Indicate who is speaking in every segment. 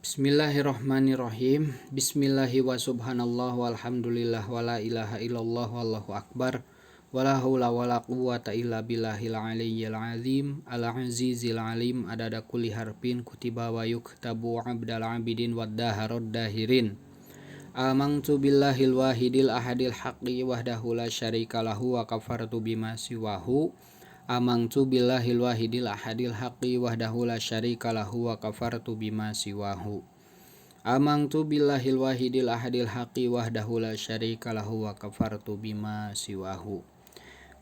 Speaker 1: Bismillahirrahmanirrahim. Bismillahi wa subhanallah walhamdulillah wala ilaha illallah wallahu akbar wala haula wala quwata illa billahil aliyyil azim al azizil alim adada kulli harfin kutiba wa yuktabu abdal abidin waddaharod dahirin. Amantu billahil wahidil ahadil haqqi wahdahu la syarika lahu wa kafartu bima siwahu. Amantu billahil wahidil ahadil haqqi wahdahu la syarika lahu wa kafartu bima siwahu. Amantu billahil wahidil ahadil haqqi wahdahu la syarika lahu wa kafartu bima siwahu.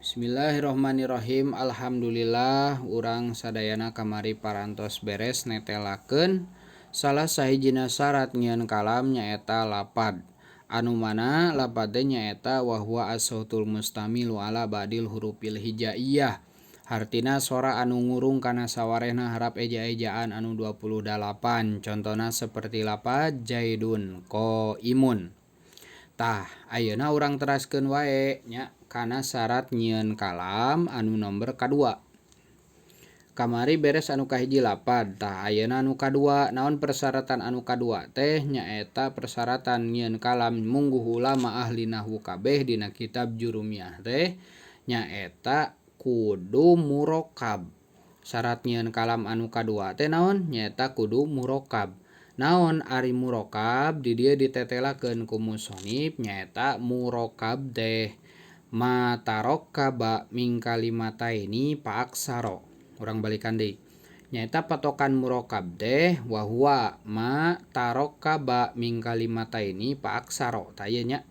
Speaker 1: Bismillahirrahmanirrahim. Alhamdulillah urang sadayana kamari parantos beres netelakeun salah sahijina syarat nyieun kalam nyaeta lapad. Anu mana lapad teh nyaeta wa huwa as-sautul mustamilu ala ba'dil hurufil hijaiyah. Hartina sora anu ngurung kana sawarehna harap eja-ejaan anu 28. Contona seperti lapad jaidun qaimun. Tah, ayeuna urang teraskeun wae nya kana syarat nyieun kalam anu nomor kadua. Kamari beres anu kahiji lapad. Tah, ayeuna anu kadua naon persyaratan anu kadua teh nyaeta persyaratan nyieun kalam mungguh ulama ahli nahwu kabeh dina kitab Jurumiyah teh nyaeta kudu murokab. Syarat nyieun kalam anu kadua teh naon? Nyaeta kudu murokab. Naon ari murokab? Di dieu ditetelakeun ku musonif nyaeta murokab teh matarokaba min kalimataini faaksaro. Urang balikan deui. Nyaeta patokan murokab teh wa huwa ma tarokaba min kalimataini faaksaro. Tah ieu nya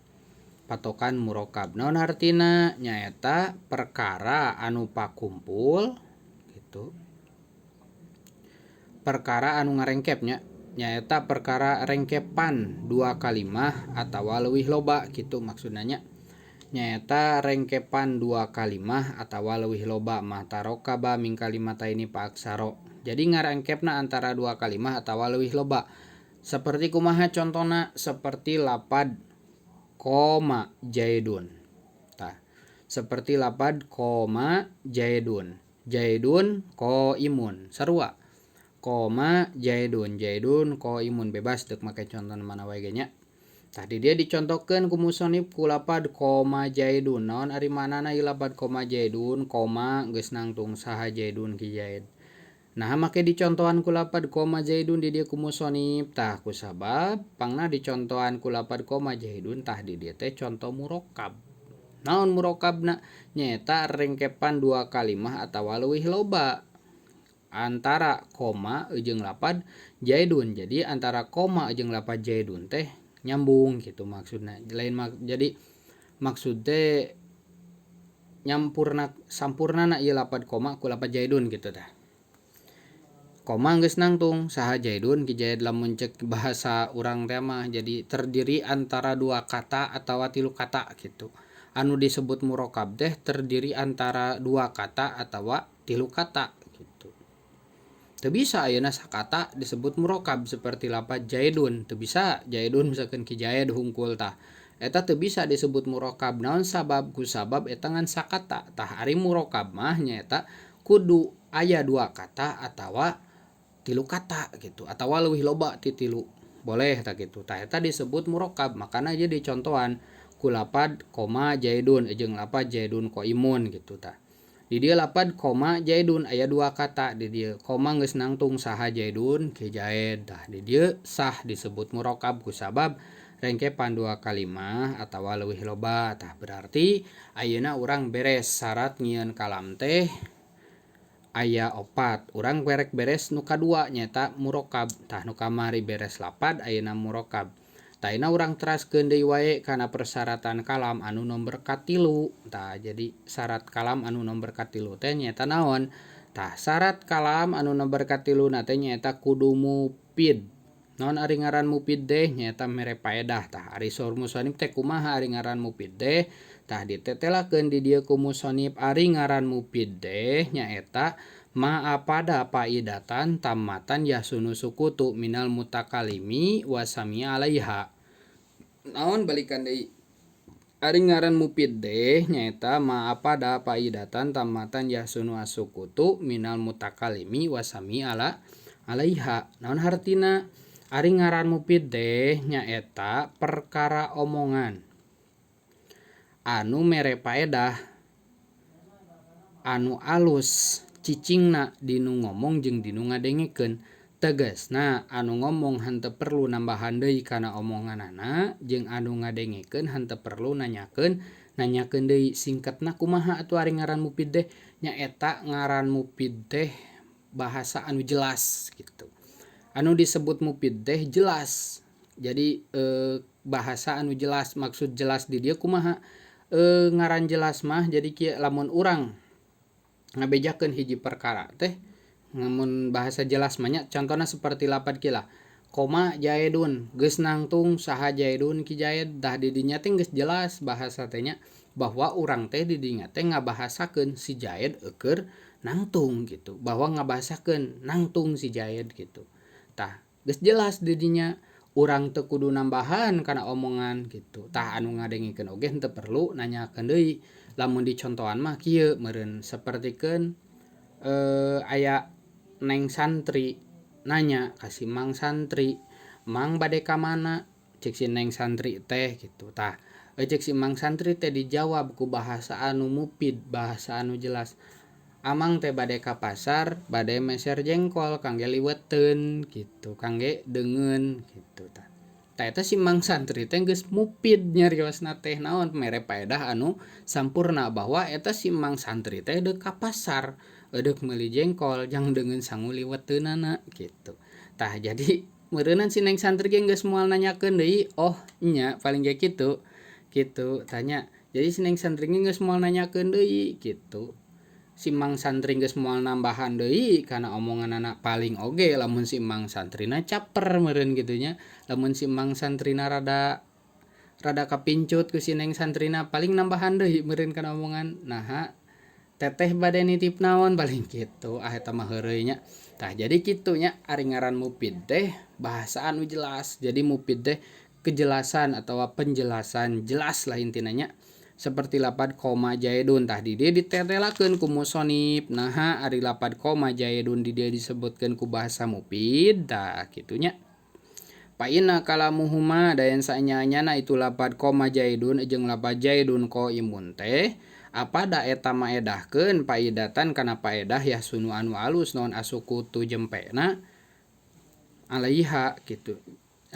Speaker 1: patokan murokab. Naon hartina? Nyaeta perkara anu pakumpul gitu. Perkara anu ngarengkep nya. Nyaeta perkara rengkepan dua kalimah atawa leuwih loba gitu maksudna nya. Nyaeta rengkepan dua kalimah atawa leuwih loba mah tarokaba min kalimataini faaksaro. Jadi ngarengkepna antara dua kalimah atawa leuwih loba. Seperti kumaha contona? Seperti lapad koma jaidun. Tah, seperti lapad koma jaidun. Jaidun qaimun sarua. Koma jaidun, jaidun qaimun bebas deuk make contoh mana wae ge nya. Tah di dieu dicontohkeun ku musonif ku lapad koma jaidun. Naon ari manana ieu lapad koma jaidun? Koma geus nangtung saha jaidun ki jaid. Nah make dicontohan ku lapad koma jaidun di dieu ku musonif. Tah kusabab pangna dicontohan ku lapad koma jaidun tah di dieu teh contoh murokab. Naon murokabna? Nyaeta rengkepan dua kalimah atawa leuwih loba antara koma jeung lapad jaidun. Jadi antara koma jeung lapad jaidun teh nyambung gitu maksudna. Lain jadi maksud teh nyampurna sampurnana ieu lapad koma ku lapad jaidun gitu tah. Koma geus nangtung saha jaidun ki jaid lamun cek bahasa urang teh mah jadi terdiri antara dua kata atawa tilu kata gitu. Anu disebut murokab teh terdiri antara dua kata atawa tilu kata gitu. Teu bisa ayeuna sakata disebut murokab seperti lapad jaidun. Teu bisa jaidun misalkan ki jaid hungkul tah. Eta teu bisa disebut murokab. Naon sabab? Ku sabab eta ngan sakata. Tah ari murokab mah nyaeta kudu aya dua kata atawa tilu kata gitu atawa leuwih loba ti tilu boleh tah gitu. Tah eta disebut murokab. Makana ieu dicontohan ku lapad koma jaidun jeung lapad jaidun qaimun gitu tah. Di dieu lapad koma jaidun aya dua kata di dieu. Koma geus nangtung saha jaidun ki jaid. Tah di dieu sah disebut murokab kusabab rengkepan dua kalimah atawa leuwih loba. Tah berarti ayeuna urang beres syarat nyieun kalam teh aya opat. Urang berek beres nu kadua nyaeta murokab. Tah nu kamari beres lapad ayeuna murokab. Tah ayeuna urang teraskeun deui wae kana persyaratan kalam anu nomor katilu. Tah jadi syarat kalam anu nomor katilu teh nyaeta naon? Tah syarat kalam anu nomor katilu na teh nyaeta kudu mufid. Naon ari ngaran mufid teh? Nyaeta mere paedah. Tah ari saur musonif teh kumaha ari ngaran mufid teh? Tah ditetelakeun di dieu ku musonif ari ngaran mufid teh nyaeta ma'apada faidatan tammatan yahsunu sukutu minal mutakalimi wasami alaiha. Naon balikan deui? Ari ngaran mufid teh nyaeta ma'apada faidatan tammatan yahsunu asukutu minal mutakalimi wasami ala alaiha. Naon hartina? Ari ngaran mupid teh nyaeta perkara omongan anu mere paedah anu alus cicingna dinu ngomong jeung dinu ngadengekeun. Tegasna anu ngomong henteu perlu nambahan deui kana omonganana jeung anu ngadengekeun henteu perlu nanyakeun nanyakeun deui. Singkatna kumaha atuh ari ngaran mupid teh? Nyaeta ngaran mupid teh bahasa anu jelas gitu. Anu disebut mupid teh jelas. Jadi bahasa anu jelas, maksud jelas di dieu kumaha? Ngaran jelas mah jadi kieu, lamun urang ngabejakeun hiji perkara teh lamun bahasa jelas mah nya, contohna seperti lapad kieu lah, qoma jaedun, geus nangtung saha jaedun ki jaed. Tah di dinya teh geus jelas bahasa teh nya, bahwa urang teh di dinya teh ngabahasakeun si jaed eueur nangtung gitu, bahwa ngabahasakeun nangtung si jaed gitu. Tah geus jelas di dinya urang teu kudu nambahan kana omongan gitu. Tah anu ngadengekeun oge henteu perlu nanyakeun deui. Lamun dicontohan mah kieu meureun, sapertikeun aya neng santri nanya ka si mang santri, "Mang bade ka mana?" cek si neng santri teh gitu. Tah cek si mang santri teh dijawab ku bahasa anu mupid, bahasa anu jelas, "Amang teh bade ka pasar, bade meser jengkol kangge liweteun gitu, kangge deungeun gitu." Tah tah eta si mang santri teh geus mupid nyariosna teh, naon, mere paedah anu sampurna bahwa eta si mang santri teh deuk ka pasar deuk meuli jengkol jang deungeun sangu liweteunana gitu. Tah jadi meureunan si neng santri ge geus moal nanyakeun deui, "Oh nya," paling ge kitu gitu tanya. Jadi si neng santri ge geus moal nanyakeun deui gitu, si mang santri geus moal nambahan deui kana omonganana. Paling oge lamun si mang santrina caper meureun kitu nya, lamun si mang santrina rada rada kapincut ku si neng santrina, paling nambahan deui meureun kana omongan, "Naha teteh bade nitip naon?" paling kitu. Ah, eta mah heureuy nya. Tah jadi kitu nya, ari ngaran mupid teh bahasa anu jelas. Jadi mupid teh kejelasan atawa penjelasan jelas lah intina nya, seperti lapad qoma jaedun. Tah di dieu ditetelakeun ku musonif. Naha ari lapad qoma jaedun di dieu disebutkeun ku bahasa mupid? Tah kitu nya. Fa inna kalamuhuma, da yen saenya-enyana itu lapad qoma jaedun jeung lapad jaedun qaimun teh, apada eta maedahkeun paidatan kana paedah yahsunu anu alus naon asukutu jempena alaiha gitu,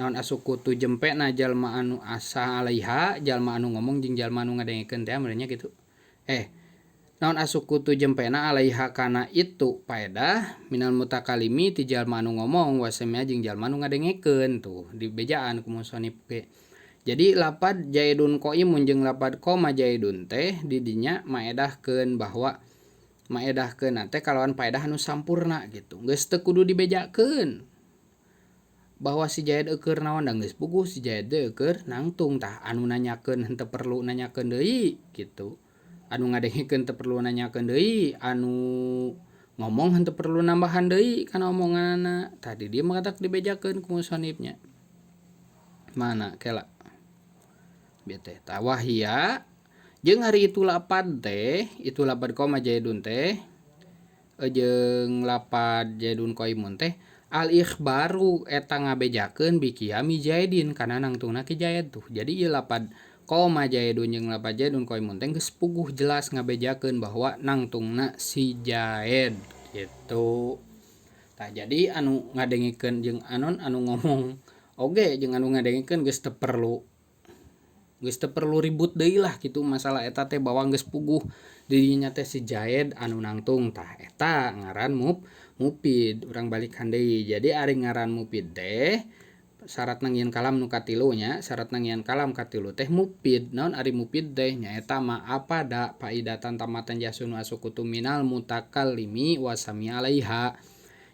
Speaker 1: naon asukutu jempena jalma anu asa alaiha, jalma anu ngomong jeung jalma anu ngadengekeun teh meureun nya kitu. Naon asukutu jempena alaiha kana itu paedah minal mutakalimi ti jalma anu ngomong wasamia jeung jalma anu ngadengekeun. Tuh dibejaan ku musonif ge. Jadi lapad jaidun qaimun jeung lapad qoma jaidun teh di dinya maedahkeun bahwa maedahkeun teh kalawan paedah anu sampurna gitu, geus teu kudu dibejakeun bahwa si jaid eueur naon, da geus puguh si jaid teh eueur nangtung. Tah anu nanyakeun henteu perlu nanyakeun deui gitu, anu ngadengekeun teu perlu nanyakeun deui, anu ngomong henteu perlu nambahan deui kana omonganana. Tah di dieu mah katak dibejakeun ku musonifnya. Mana kela bieu teh. Tah wahia jeung ari itu lapad teh, itu lapad qoma jaidun teh jeung lapad jaidun qaimun teh, al ikhbaru eta ngabejakeun biqiyami jaidin kana nangtungna ki jaid. Tuh jadi ieu lapad qoma jaidun jeung lapad jaidun qaimun teh geus puguh jelas ngabejakeun bahwa nangtungna si jaid gitu. Tah jadi anu ngadengekeun jeung anon anu ngomong oge jeung anu ngadengekeun geus teu perlu ribut deui lah kitu masalah eta teh, bahwa geus puguh di dinya teh si jaid anu nangtung. Tah eta ngaran mupid. Urang balikan deui. Jadi ari ngaran mupid teh syarat nangieun kalam nu katilu nya, syarat nangieun kalam katilu teh mupid. Naon ari mupid teh? Nyaeta ma apada paidatan tamatan jasunu asukutu minal mutakallimi wasami alaiha.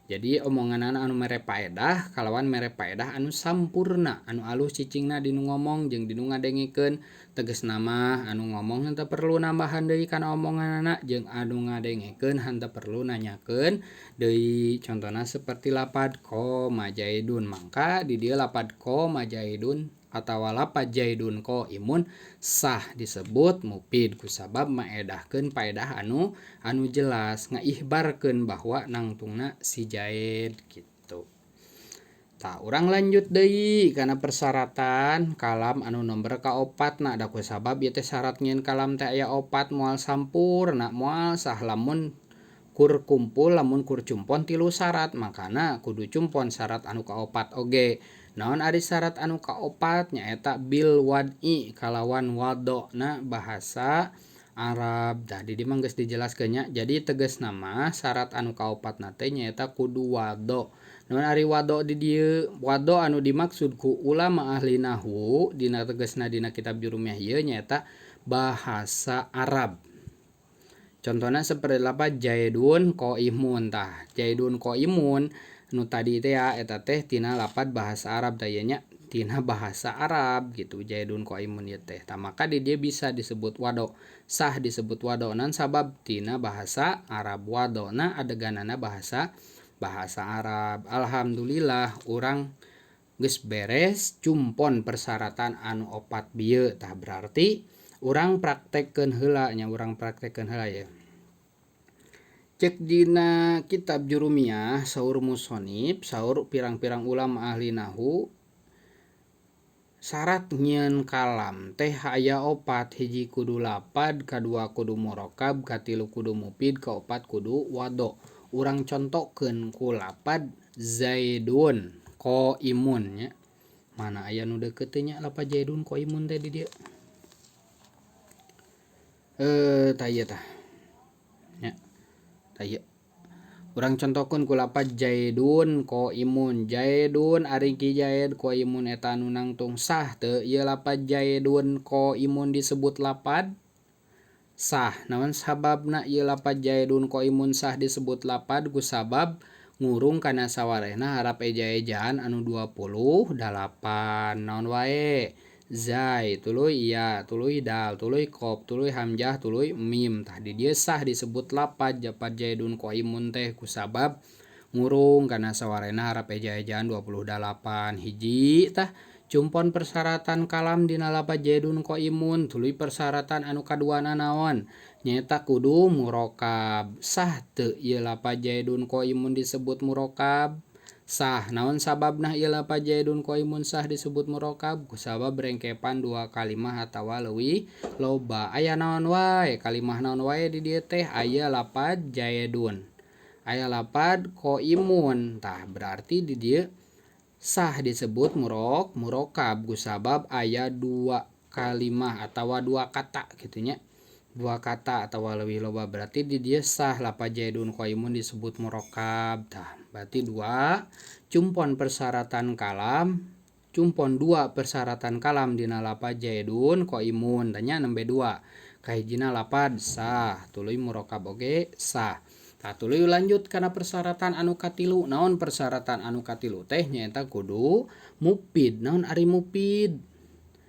Speaker 1: Jadi omonganana anu mere paedah kalawan mere paedah anu sampurna, anu alus cicingna dinu ngomong jeung dinu ngadengekeun. Tegasna mah anu ngomong henteu perlu nambahan deui kana omonganana jeung anu ngadengekeun henteu perlu nanyakeun deui. Contona seperti lapad qoma jaidun, mangka di dieu lapad qoma jaidun atawa lapad jaidun qaimun sah disebut mupid kusabab maedahkeun paedah anu anu jelas, ngaihbarkeun bahwa nangtungna si jaid gitu. Tah urang lanjut deui kana persyaratan kalam anu nomor kaopatna da ku sabab ieu teh syarat nyieun kalam teh aya opat moal sampurna moal sah lamun kur kumpul lamun kur cumpon tilu syarat makana kudu cumpon syarat anu kaopat oge. Naon ari syarat anu kaopat nyaeta bil wad'i kalawan wadona bahasa Arab. Tah di dieu mah geus dijelaskeun nya. Jadi tegasna mah syarat anu kaopatna teh nyaeta kudu wado. Naon ari wado di dieu? Wado anu dimaksud ku ulama ahli nahwu dina tegasna dina kitab Jurumiyah ieu nyaeta bahasa Arab. Contohna seperti lapad jaidun qaimun. Tah jaidun qaimun nu tadi teh ya eta teh tina lapad bahasa Arab tah ieu nya tina bahasa Arab gitu jaidun qaimun ieu teh. Tah maka di dieu bisa disebut wado, sah disebut wado nan sabab tina bahasa Arab wadona adeganana bahasa Arab. Alhamdulillah urang geus beres cumpon persyaratan anu opat bieu. Tah berarti urang praktekkeun heula nya, urang praktekkeun heula ya. Cek dina kitab Jurumiyah saur musonib saur pirang-pirang ulama ahli nahwu syarat nyieun kalam teh aya opat, hiji kudu lapad, kadua kudu murokab, katilu kudu mufid, kaopat kudu wado. Urang contohkeun ku lapad zaidun qaimun nya. Mana aya nu deukeut teh nya lapad zaidun qaimun teh di dieu. Tah ieu tah. Nya. Tah ieu. Urang contohkeun ku lapad zaidun qaimun. Zaidun ari ki zaid qaimun eta anu nangtung sah teu ieu lapad zaidun qaimun disebut lapad sah. Naon sababna ieu lapad zaidun qaimun sah disebut lapad? Ku sabab ngurung kana sawarehna harap eja-ejaan anu 28. Naon wae? Zai tuluy ya, tuluy dal, tuluy qaf, tuluy hamzah, tuluy mim. Tah di dieu sah disebut lapad lapad zaidun qaimun teh ku sabab ngurung kana sawarehna harap eja-ejaan 28. Hiji tah cumpon persyaratan kalam dina lapad zaidun qaimun. Tuluy persyaratan anu kaduana naon? Nyaeta kudu murokab. Sah teu ieu lapad zaidun qaimun disebut murokab? Sah. Naon sababna ieu lapad zaidun qaimun sah disebut murokab? Ku sabab rengkepan dua kalimah atawa leuwih loba. Aya naon wae? Kalimah naon wae di dieu teh? Aya lapad zaidun, aya lapad qaimun. Tah berarti di dieu sah disebut murokab ku sabab aya dua kalimah atawa dua kata kitu nya. Dua kata atawa leuwih loba berarti di dieu sah lapad zaidun qaimun disebut murokab. Tah berarti dua cumpon persyaratan kalam, cumpon dua persyaratan kalam dina lapad zaidun qaimun tanya nembe dua. Kahijina lapad sah, tuluy murokab oge sah. Tah tuluy lanjut kana persyaratan anu katilu. Naon persyaratan anu katilu teh? Nyaeta kudu mufid. Naon ari mufid?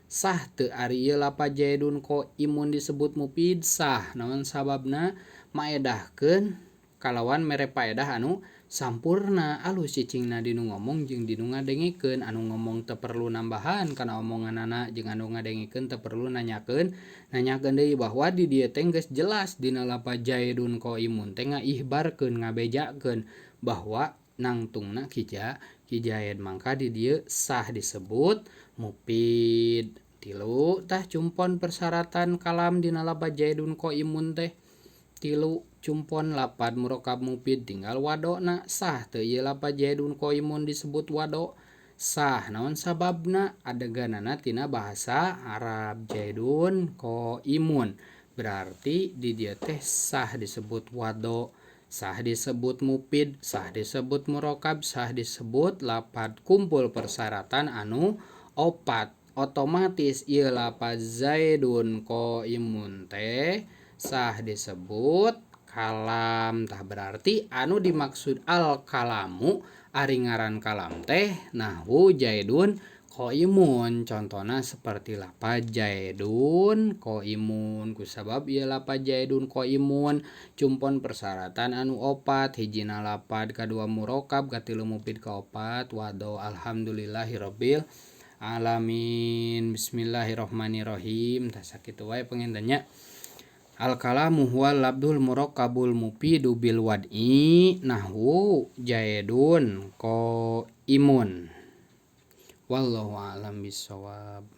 Speaker 1: Sah teu ari ieu lapad zaidun qaimun disebut mufid? Sah. Naon sababna? Maedahkeun kalawan mere paedah anu sampurna. Alus cicingna dinu ngomong jeung dinu ngadengekeun. Anu ngomong teu perlu nambahan kana omonganana jeung anu ngadengekeun teu perlu nanyakeun deui bahwa di dieu teh geus jelas dina lapad zaidun qaimun teh ngaihbarkeun ngabejakeun bahwa nangtungna ki zaid, mangka di dieu sah disebut mufid. Tilu tah cumpon persyaratan kalam dina lapad zaidun qaimun teh. Tilu cumpon lapad murokab mufid tinggal wadona. Sah teu ieu lapad zaidun qaimun disebut wado? Sah. Naon sababna? Adeganana tina bahasa Arab zaidun qaimun. Berarti di dieu teh sah disebut wado, sah disebut mufid, sah disebut murokab, sah disebut lapad. Kumpul persyaratan anu opat. Otomatis ieu lapad zaidun qaimun teh sah disebut kalam. Tah berarti anu dimaksud al kalamu ari ngaran kalam teh nahwu zaidun qaimun. Contohna seperti lapad zaidun qaimun. Ku sabab ieu lapad zaidun qaimun cumpon persyaratan anu opat, hijina lapad, kadua murokab, katilu mufid, kaopat wado. Alhamdulillahirabbil alamin. Bismillahirrahmanirrahim. Tah sakitu wae panginten nya. Al kalamu huwal labdul murakkabul mufidu bil wad'i nahwu zaidun qaimun. Wallahu a'lam bissawab.